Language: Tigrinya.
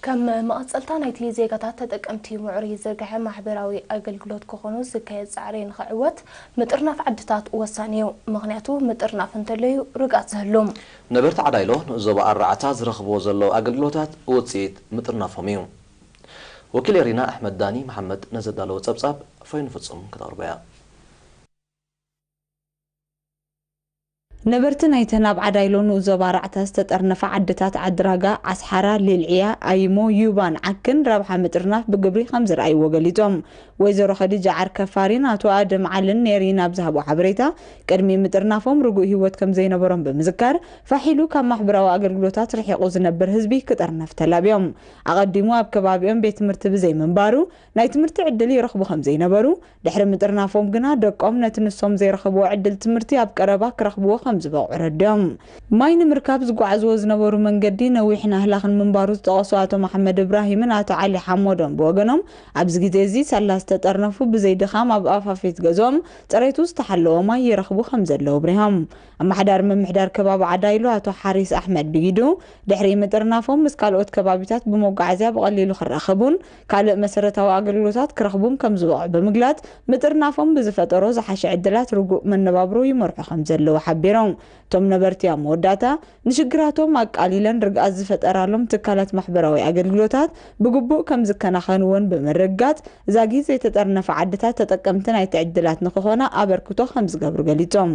ከም መቐጸልታ ናይቲ ዜጋታት ተጠቀምቲ ምዕሩይ ዝርግሐ ማሕበራዊ ኣገልግሎት ክኾኑ ዝካየድ ጻዕሪ ንኽዕወት ምጥርናፍ ዓድታት ወሳኒ እዩ። ምኽንያቱ ምጥርናፍ እንተለዩ ርግኣት ዝህሉ። ነበርቲ ዓዳይሎ ንዞባ ኣራዕታ ዝረኽብዎ ዘለዉ ኣገልግሎታት ውጽኢት ምጥርናፎም እዩ። ወኪል ኤሪና ኣሕመድ ዳኒ መሓመድ ነዘዳለዎ ጸብጻብ ፋይኑ ፍጹም ክተቕርቦ እያ። ነበርቲ ናይተን ኣብ ዓዳይሎ ንኡስ ዞባ ኣራዕታ ዝተጠርነፋ ዓድታት ዓድራጋ፣ ዓስሓራ፣ ሊልዕያ፣ ኣይሞ፣ ዩባን ዓክን ረብሓ ምጥርናፍ ብግብሪ ከም ዝረኣይዎ ገሊጾም። ወይዘሮ ኸዲጃ ዓርከፋሪን ኣቶ ኣደም ዓልን ኔሪ ናብ ዝሃቦ ሓበሬታ፣ ቅድሚ ምጥርናፎም ርጉእ ህይወት ከም ዘይነበሮም ብምዝካር፣ ፋሕ ኢሉ ካብ ማሕበራዊ ኣገልግሎታት ርሒቑ ዝነብር ህዝቢ ክጥርነፍ ተላብዮም። ኣቐዲሙ ኣብ ከባቢኦም ቤት ትምህርቲ ብዘይምንባሩ፣ ናይ ትምህርቲ ዕድል ይረኽቡ ከም ዘይነበሩ፣ ድሕሪ ምጥርናፎም ግና ደቆም ነቲ ንሶም ዘይረኸብዎ ዕድል ትምህርቲ ኣብ ቀረባ ክረኽብዎ ከም ዝበቕዑ ኣረዲኦም። ማይ ንምርካብ ዝጓዓዝዎ ዝነበሩ መንገዲ ነዊሕን ኣህላኽን ምንባሩ ዝጠቐሱ ኣቶ መሓመድ እብራሂምን ኣቶ ዓሊ ሓሞዶን ብወገኖም፣ ኣብዚ ግዜ እዚ ሳላ ዝተጠርነፉ ብዘይ ድኻም ኣብ ኣፋፌት ገዝኦም ጽሬቱ ዝተሓለወ ማይ ይረኽቡ ከም ዘለዉ ኣብሪሆም። ኣመሓዳሪ ምምሕዳር ከባቢ ዓዳይሎ ኣቶ ሓሪስ ኣሕመድ ብጊዱ፣ ድሕሪ ምጥርናፎም ምስ ካልኦት ከባቢታት ብመጓዓዝያ ብቐሊሉ ክራኸቡን ካልእ መሰረታዊ ኣገልግሎታት ክረኽቡን ከም ዝበቕዑ ብምግላጽ፣ ምጥርናፎም ብዝፈጠሮ ዝሓሸ ዕድላት ርጉእ መነባብሮ ይመርሑ ከም ዘለዉ ሓቢሮም። እቶም ነበርቲ ኣብ መወዳእታ፣ ንሽግራቶም ኣቃሊለን ርግኣት ዝፈጠራሎም ትካላት ማሕበራዊ ኣገልግሎታት ብግቡእ ከም ዝከናኸንወን ብምርግጋጽ፣ ዛጊት ዘይተጠርነፋ ዓድታት ተጠቀምቲ ናይቲ ዕድላት ንክኾና ኣበርክቶ ከም ዝገብሩ ገሊጾም።